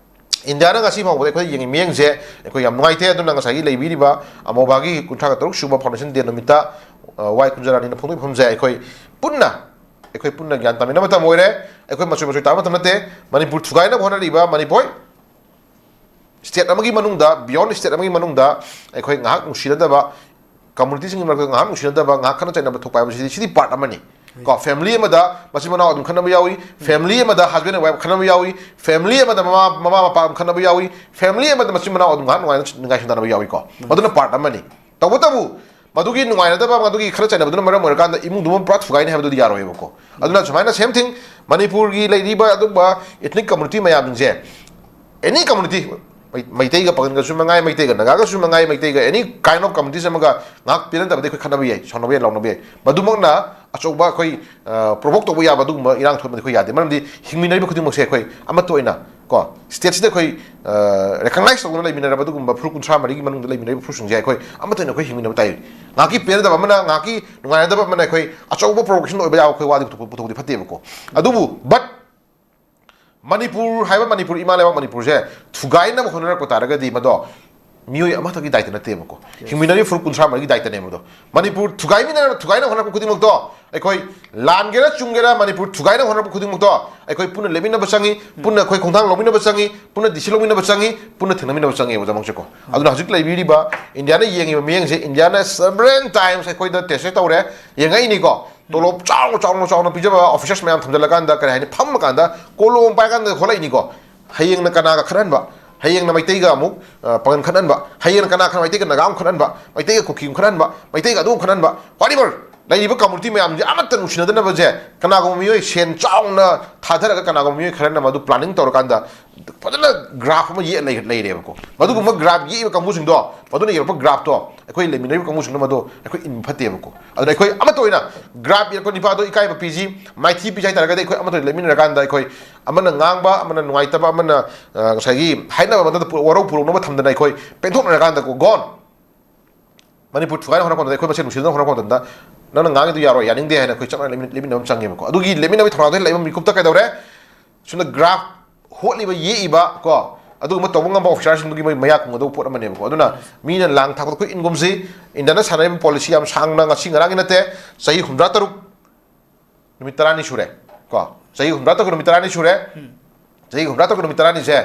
ꯏꯟꯗꯤꯌꯥꯅ ꯉꯁꯤ ꯐꯥꯎꯕꯗ ꯑꯩꯈꯣꯏ ꯌꯦꯡꯉꯤ ꯃꯤꯠꯌꯦꯡꯁꯦ ꯑꯩꯈꯣꯏ ꯌꯥꯝ ꯅꯨꯡꯉꯥꯏꯇꯦ꯫ ꯑꯗꯨꯅ ꯉꯁꯥꯏꯒꯤ ꯂꯩꯕꯤꯔꯤꯕ ꯑꯃꯣꯕꯥꯒꯤ ꯀꯨꯟꯊ꯭ꯔꯥꯒ ꯇꯔꯨꯛ ꯁꯨꯕ foundation day ꯅꯨꯃꯤꯠꯇ, ꯑ, ꯋꯥꯏ ꯀꯨꯟꯖꯔꯥꯅꯤꯅ ꯐꯣꯡꯗꯣꯛꯏꯕ ꯋꯥꯐꯝꯁꯦ ꯑꯩꯈꯣꯏ ꯄꯨꯟꯅ ꯑꯩꯈꯣꯏ ꯄꯨꯟꯅ ꯒ꯭ꯌꯥꯟ ꯇꯥꯃꯤꯟꯅꯕ ꯃꯇꯝ ꯑꯣꯏꯔꯦ꯫ ꯑꯩꯈꯣꯏ ꯃꯆꯣꯏ ꯃꯆꯣꯏ ꯇꯥꯕ ꯃꯇꯝ ꯅꯠꯇꯦ꯫ ꯃꯅꯤꯄꯨꯔ ꯊꯨꯒꯥꯏꯅꯕ ꯍꯣꯠꯅꯔꯤꯕ ꯃꯅꯤꯄꯨꯔ state ꯑꯃꯒꯤ ꯃꯅꯨꯡꯗ, beyond state ꯑꯃꯒꯤ ꯃꯅꯨꯡꯗ ꯑꯩꯈꯣꯏ ꯉꯥꯏꯍꯥꯛ ꯅꯨꯡꯁꯤꯅꯗꯕ, communityꯁꯤꯡꯒꯤ ꯃꯔꯛꯇ ꯉꯥꯏꯍꯥꯛ ꯅꯨꯡꯁꯤꯅꯗꯕ, ꯉꯥꯏꯍꯥꯛ ꯈꯠꯅ ꯆꯩꯅꯕ ꯊꯣꯛꯄ ꯍꯥꯏꯕꯁꯤꯗꯤ, ꯁꯤꯗꯤ part ꯑꯃꯅꯤ꯫ ꯀꯣ, family ꯑꯃꯗ ꯃꯆꯤꯟ ꯃꯅꯥꯎ ꯑꯗꯨꯝ ꯈꯠꯅꯕ ꯌꯥꯎꯏ, family ꯑꯃꯗ husband and wife ꯈꯠꯅꯕ ꯌꯥꯎꯏ, family ꯑꯃꯗ ꯃꯃꯥ ꯃꯃꯥ ꯃꯄꯥ ꯑꯗꯨꯝ ꯈꯠꯅꯕ ꯌꯥꯎꯏ, family ꯑꯃꯗ ꯃꯆꯤꯟ ꯃꯅꯥꯎ ꯑꯗꯨꯝ ꯉꯥꯏꯍꯥꯛ ꯅꯨꯡꯉꯥꯏꯅ ꯅꯤꯡꯉꯥꯏ ꯁꯪꯗꯅꯕ ꯌꯥꯎꯏꯀꯣ꯫ ꯃꯗꯨꯅ part ꯑꯃꯅꯤ꯫ ꯇꯧꯕꯇꯕꯨ ꯃꯗꯨꯒꯤ ꯅꯨꯡꯉꯥꯏꯅꯗꯕ, ꯃꯗꯨꯒꯤ ꯈꯠꯅ ꯆꯩꯅꯕꯗꯨꯅ ꯃꯔꯝ ꯑꯣꯏꯔꯀꯥꯟꯗ ꯏꯃꯨꯡꯗꯨꯃ ꯄꯨꯔꯥ ꯊꯨꯒꯥꯏꯅꯤ ꯍꯥꯏꯕꯗꯨꯗꯤ ꯌꯥꯔꯣꯏꯕꯀꯣ꯫ ꯑꯗꯨꯅ ꯁꯨꯃꯥꯏꯅ same thing, ꯃꯅꯤꯄꯨꯔꯒꯤ ꯂꯩꯔꯤꯕ ꯑꯗꯨꯒꯨꯝꯕ ethnic community ꯃꯌꯥꯝꯁꯤꯡꯁꯦ, any community, ꯃꯩ-, ꯃꯩꯇꯩꯒ ꯄꯥꯉꯜꯒꯁꯨ ꯃꯉꯥꯏ, ꯃꯩꯇꯩꯒ ꯅꯥꯒꯥꯒꯁꯨ ꯃꯉꯥꯏ, ꯃꯩꯇꯩꯒ any kind of communities ꯑꯃꯒ ꯉꯥꯏꯍꯥꯛ ꯄꯦꯟꯅꯗꯕꯗꯤ ꯑꯩꯈꯣꯏ ꯈꯠꯅꯕ ꯌꯥꯏ, ꯁꯥꯎꯅꯕ ꯌꯥꯏ, ꯂꯥꯎꯅꯕ ꯌꯥꯏ꯫ ꯃꯗꯨꯃꯛꯅ ꯑꯆꯧꯕ ꯑꯩꯈꯣꯏ, ꯑ, provoke ꯇꯧꯕ ꯌꯥꯕ ꯑꯗꯨꯒꯨꯝꯕ ꯏꯔꯥꯡ ꯊꯣꯛꯍꯟꯕꯗꯤ ꯑꯩꯈꯣꯏ ꯌꯥꯗꯦ꯫ ꯃꯔꯝꯗꯤ ꯍꯤꯡꯃꯤꯟꯅꯔꯤꯕ ꯈꯨꯗꯤꯡꯃꯛꯁꯦ ꯑꯩꯈꯣꯏ ꯑꯃꯠꯇ ꯑꯣꯏꯅ, ꯀꯣ, stateꯁꯤꯗ ꯑꯩꯈꯣꯏ, ꯑ, recognize ꯇꯧꯗꯨꯅ ꯂꯩꯃꯤꯟꯅꯔꯕ ꯑꯗꯨꯒꯨꯝꯕ ꯐꯨꯔꯨꯞ ꯀꯨꯟꯊ꯭ꯔꯥ ꯃꯔꯤꯒꯤ ꯃꯅꯨꯡꯗ ꯂꯩꯃꯤꯟꯅꯔꯤꯕ ꯐꯨꯔꯨꯞꯁꯤꯡꯁꯦ ꯑꯩꯈꯣꯏ ꯑꯃꯠꯇ ꯑꯣꯏꯅ ꯑꯩꯈꯣꯏ ꯍꯤꯡꯃꯤꯟꯅꯕ ꯇꯥꯏ꯫ ꯉꯥꯏꯍꯥꯛꯀꯤ ꯄꯦꯟꯅꯗꯕ ꯑꯃꯅ, ꯉꯥꯏꯍꯥꯛꯀꯤ ꯅꯨꯡꯉꯥꯏꯅꯗꯕ ꯑꯃꯅ ꯑꯩꯈꯣꯏ ꯑꯆꯧꯕ provocation ꯑꯣꯏꯕ ꯌꯥꯕ ꯑꯩꯈꯣꯏ ꯋꯥꯗꯤ ꯄꯨꯊꯣꯛ-, ꯄꯨꯊꯣꯛꯄꯗꯤ ꯐꯠꯇꯦꯕꯀꯣ꯫ ꯑꯗꯨꯕꯨ, but ꯃꯅꯤꯄꯨꯔ ꯍꯥꯏꯕ ꯃꯅꯤꯄꯨꯔ, ꯏꯃꯥ ꯂꯩꯕꯥꯛ ꯃꯅꯤꯄꯨꯔꯁꯦ ꯊꯨꯒꯥꯏꯅꯕ ꯍꯣꯠꯅꯔꯛꯄ ꯇꯥꯔꯒꯗꯤ ꯃꯗꯣ ꯃꯤꯑꯣꯏ ꯑꯃꯈꯛꯀꯤ ꯗꯥꯏꯇ ꯅꯠꯇꯦꯕꯀꯣ꯫ ꯍꯤꯡꯃꯤꯟꯅꯔꯤꯕ ꯐꯨꯔꯨꯞ ꯀꯨꯟꯊ꯭ꯔꯥ ꯃꯔꯤꯒꯤ ꯗꯥꯏꯇꯅꯦ ꯃꯗꯣ꯫ ꯃꯅꯤꯄꯨꯔ ꯊꯨꯒꯥꯏꯃꯤꯟꯅ-, ꯊꯨꯒꯥꯏꯅꯕ ꯍꯣꯠꯅꯔꯛꯄ ꯈꯨꯗꯤꯡꯃꯛꯇꯣ, ꯑꯩꯈꯣꯏ ꯂꯥꯟꯒꯦꯔꯥ ꯆꯨꯝꯒꯦꯔꯥ, ꯃꯅꯤꯄꯨꯔ ꯊꯨꯒꯥꯏꯅꯕ ꯍꯣꯠꯅꯔꯛꯄ ꯈꯨꯗꯤꯡꯃꯛꯇꯣ ꯑꯩꯈꯣꯏ ꯄꯨꯟꯅ ꯂꯦꯞꯃꯤꯟꯅꯕ ꯆꯪꯉꯤ, ꯄꯨꯟꯅ ꯑꯩꯈꯣꯏ ꯈꯣꯡꯊꯥꯡ ꯂꯧꯃꯤꯟꯅꯕ ꯆꯪꯉꯤ, ꯄꯨꯟꯅ decision ꯂꯧꯃꯤꯟꯅꯕ ꯆꯪꯉꯤ, ꯄꯨꯟꯅ ꯊꯦꯡꯅꯃꯤꯟꯅꯕ ꯆꯪꯉꯤ, ꯑꯣꯖꯥ ꯃꯪꯁꯦꯀꯣ꯫ ꯑꯗꯨꯅ ꯍꯧꯖꯤꯛ ꯂꯩꯕꯤꯔꯤꯕ ꯏꯟꯗꯤꯌꯥꯅ ꯌꯦꯡꯉꯤꯕ ꯃꯤꯠꯌꯦꯡꯁꯦ, ꯏꯟꯗꯤꯌꯥꯅ several times ꯑꯩꯈꯣꯏꯗ test ꯇꯧꯔꯦ, ꯌꯦꯡꯉꯛꯏꯅꯤꯀꯣ꯫ ꯇꯣꯂꯣꯞ ꯆꯥꯎꯅ, ꯆꯥꯎꯅ, ꯆꯥꯎꯅ ꯄꯤꯖꯕ officers ꯃꯌꯥꯝ ꯊꯝꯖꯤꯜꯂꯀꯥꯟꯗ, ꯀꯔꯤ ꯍꯥꯏꯅꯤ, ꯐꯝꯃꯀꯥꯟꯗ ꯀꯣꯂꯣꯝ ꯄꯥꯏꯀꯥꯟꯗ ꯈꯣꯠꯂꯛꯏꯅꯤꯀꯣ꯫ ꯍꯌꯦꯡꯅ ꯀꯅꯥꯒ ꯈꯠꯍꯟꯕ, ꯍꯌꯦꯡꯅ ꯃꯩꯇꯩꯒ ꯑꯃꯨꯛ, ꯑ, ꯄꯥꯉꯜ ꯈꯠꯍꯟꯕ, ꯍꯌꯦꯡꯅ ꯀꯅꯥ ꯈꯠ-, ꯃꯩꯇꯩꯒ ꯅꯥꯒꯥ ꯑꯃꯨꯛ ꯈꯠꯍꯟꯕ, ꯃꯩꯇꯩꯒ ꯀꯨꯀꯤ ꯑꯃꯨꯛ ꯈꯠꯍꯟꯕ, ꯃꯩꯇꯩꯒ ꯑꯗꯨ ꯑꯃꯨꯛ ꯈꯠꯍꯟꯕ, whatever꯫ ꯂꯩꯔꯤꯕ community ꯃꯌꯥꯝꯁꯦ ꯑꯃꯠꯇ ꯅꯨꯡꯁꯤꯅꯗꯅꯕꯁꯦ, ꯀꯅꯥꯒꯨꯝꯕ ꯃꯤꯑꯣꯏ ꯁꯦꯟ ꯆꯥꯎꯅ ꯊꯥꯗꯔꯒ ꯀꯅꯥꯒꯨꯝꯕ ꯃꯤꯑꯣꯏ ꯈꯔꯅ ꯃꯗꯨ planning ꯇꯧꯔꯀꯥꯟꯗ ꯐꯖꯅ graph ꯑꯃ ꯌꯦꯛꯑ ꯂꯩ-, ꯂꯩꯔꯦꯕꯀꯣ꯫ ꯃꯗꯨꯒꯨꯝꯕ graph ꯌꯦꯛꯏꯕ ꯀꯥꯡꯕꯨꯁꯤꯡꯗꯣ, ꯃꯗꯨꯅ ꯌꯦꯛꯂꯛꯄ graphꯇꯣ ꯑꯩꯈꯣꯏ ꯂꯩꯃꯤꯟꯅꯔꯤꯕ ꯀꯥꯡꯕꯨꯁꯤꯡꯗꯣ ꯃꯗꯨ ꯑꯩꯈꯣꯏ ꯏꯟꯕ ꯐꯠꯇꯦꯕꯀꯣ꯫ ꯑꯗꯨꯅ ꯑꯩꯈꯣꯏ ꯑꯃꯠꯇ ꯑꯣꯏꯅ graph ꯌꯦꯛꯂꯛꯄ ꯅꯤꯄꯥꯗꯣ ꯏꯀꯥꯏꯕ ꯄꯤꯁꯤ, ꯃꯥꯏꯊꯤ ꯄꯤꯁꯤ ꯍꯥꯏ ꯇꯥꯔꯒꯗꯤ ꯑꯩꯈꯣꯏ ꯑꯃꯠꯇ ꯑꯣꯏꯅ ꯂꯩꯃꯤꯟꯅꯔꯀꯥꯟꯗ ꯑꯩꯈꯣꯏ ꯑꯃꯅ ꯉꯥꯡꯕ, ꯑꯃꯅ ꯅꯨꯡꯉꯥꯏꯇꯕ, ꯑꯃꯅ, ꯑ, ꯉꯁꯥꯏꯒꯤ ꯍꯥꯏꯅꯕ ꯃꯇꯝꯗ ꯄꯨ-, ꯋꯥꯔꯧ ꯄꯨꯔꯧꯅꯕ ꯊꯝꯗꯅ ꯑꯩꯈꯣꯏ ꯄꯦꯟꯊꯣꯛꯅꯔꯀꯥꯟꯗꯀꯣ, ꯒꯣꯟ꯫ ꯃꯅꯤꯄꯨꯔ ꯊꯨꯒꯥꯏꯅ ꯍꯣꯠꯅꯔꯛꯄ ꯃꯇꯝꯗ, ꯑꯩꯈꯣꯏ ꯃꯁꯦꯟ ꯅꯨꯡꯁꯤꯅꯅ ꯍꯣꯠꯅꯔꯛꯄ ꯃꯇꯝꯗ, "ꯅꯪꯅ ꯉꯥꯡꯉꯤꯗꯨ ꯌꯥꯔꯣꯏ, ꯌꯥꯅꯤꯡꯗꯦ" ꯍꯥꯏꯅ ꯑꯩꯈꯣꯏ ꯆꯞ ꯃꯥꯟꯅꯅ ꯂꯩꯃꯤꯟ-, ꯂꯩꯃꯤꯟꯅꯕ ꯑꯃ ꯆꯪꯉꯦꯕꯀꯣ꯫ ꯑꯗꯨꯒꯤ ꯂꯩꯃꯤꯟꯅꯕꯒꯤ ꯊꯧꯔꯥꯡꯗꯣ ꯍꯦꯛ ꯂꯩꯕ ꯃꯤꯀꯨꯞꯇ ꯀꯩꯗꯧꯔꯦ? ꯁꯣꯝꯗ graph ꯍꯣꯠꯂꯤꯕ, ꯌꯦꯛꯏꯕ ꯀꯣ, ꯑꯗꯨꯒꯨꯝꯕ ꯇꯧꯕ ꯉꯝꯕ officerꯁꯤꯡꯗꯨꯒꯤ ꯃꯣꯏ ꯃꯌꯥ ꯀꯨꯝꯒꯗꯧꯕ ꯄꯣꯠ ꯑꯃꯅꯦꯕꯀꯣ꯫ ꯑꯗꯨꯅ ꯃꯤꯅ ꯂꯥꯡ ꯊꯥꯛꯄꯗ ꯑꯩꯈꯣꯏ ꯏꯟꯒꯨꯝꯁꯤ꯫ ꯏꯟꯗꯤꯌꯥꯅ ꯁꯥꯟꯅꯔꯤꯕ policy ꯌꯥꯝ ꯁꯥꯡꯅ, ꯉꯁꯤ ꯉꯔꯥꯡꯒꯤ ꯅꯠꯇꯦ, ꯆꯍꯤ ꯍꯨꯝꯗ꯭ꯔꯥ ꯇꯔꯨꯛ, ꯅꯨꯃꯤꯠ ꯇꯔꯥꯅꯤ ꯁꯨꯔꯦ꯫ ꯀꯣ, ꯆꯍꯤ ꯍꯨꯝꯗ꯭ꯔꯥ ꯇꯔꯨꯛ ꯅꯨꯃꯤꯠ ꯇꯔꯥꯅꯤ ꯁꯨꯔꯦ꯫ ꯆꯍꯤ ꯍꯨꯝꯗ꯭ꯔꯥ ꯇꯔꯨꯛ ꯅꯨꯃꯤꯠ ꯇꯔꯥꯅꯤꯁꯦ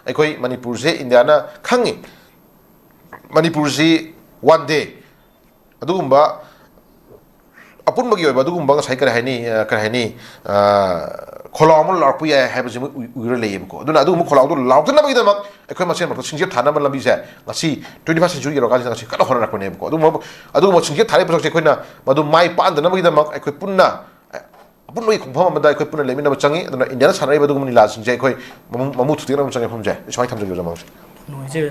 ꯑꯩꯈꯣꯏ ꯃꯅꯤꯄꯨꯔꯁꯦ ꯏꯟꯗꯤꯌꯥꯅ ꯈꯪꯉꯤ꯫ ꯃꯅꯤꯄꯨꯔꯁꯤ ꯋꯥꯟ ꯗꯦ ꯑꯗꯨꯒꯨꯝꯕ ꯑꯄꯨꯟꯕꯒꯤ ꯑꯣꯏꯕ ꯑꯗꯨꯒꯨꯝꯕ ꯉꯁꯥꯏ ꯀꯔꯤ ꯍꯥꯏꯅꯤ, ꯑ, ꯀꯔꯤ ꯍꯥꯏꯅꯤ, ꯑ, ꯈꯣꯜꯂꯥꯎ ꯑꯃ ꯂꯥꯎꯔꯛꯄ ꯌꯥꯏ ꯍꯥꯏꯕꯁꯤ ꯃꯣꯏ ꯎꯏ-, ꯎꯏꯔ ꯂꯩꯌꯦꯕꯀꯣ꯫ ꯑꯗꯨꯅ ꯑꯗꯨꯒꯨꯝꯕ ꯈꯣꯜꯂꯥꯎꯗꯨ ꯂꯥꯎꯔꯛꯇꯅꯕꯒꯤꯗꯃꯛ ꯑꯩꯈꯣꯏ ꯃꯁꯦꯟ ꯃꯔꯛꯇ ꯁꯤꯡꯖꯦꯞ ꯊꯥꯅꯕ ꯂꯝꯕꯤꯁꯦ ꯉꯁꯤ twenty first century ꯌꯧꯔꯀꯥꯟꯁꯤꯗ ꯉꯁꯤ ꯀꯟꯅ ꯍꯣꯠꯅꯔꯛꯄꯅꯦꯕꯀꯣ꯫ ꯑꯗꯨꯒꯨꯝꯕ, ꯑꯗꯨꯒꯨꯝꯕ ꯁꯤꯡꯖꯦꯞ ꯊꯥꯔꯤꯕ ꯄꯣꯠꯁꯛꯁꯦ ꯑꯩꯈꯣꯏꯅ ꯃꯗꯨ ꯃꯥꯏ ꯄꯥꯛꯍꯟꯗꯅꯕꯒꯤꯗꯃꯛ ꯑꯩꯈꯣꯏ ꯄꯨꯟꯅ, ꯑ, ꯑꯄꯨꯟꯕꯒꯤ ꯈꯣꯡꯐꯝ ꯑꯃꯗ ꯑꯩꯈꯣꯏ ꯄꯨꯟꯅ ꯂꯦꯞꯃꯤꯟꯅꯕ ꯆꯪꯉꯤ꯫ ꯑꯗꯨꯅ ꯏꯟꯗꯤꯌꯥꯗ ꯁꯥꯟꯅꯔꯤꯕ ꯑꯗꯨꯒꯨꯝꯕ ꯂꯤꯂꯥꯁꯤꯡꯁꯦ ꯑꯩꯈꯣꯏ ꯃꯃꯨ-, ꯃꯃꯨ ꯊꯨꯗꯦꯛꯅꯕ ꯆꯪꯉꯦ ꯃꯐꯝꯁꯦ꯫ ꯑꯩ ꯁꯨꯃꯥꯏꯅ ꯊꯝꯖꯒꯦ ꯑꯣꯖꯥ ꯃꯃꯥꯡꯁꯦ꯫ ꯅꯨꯡꯉꯥꯏꯖꯩ꯫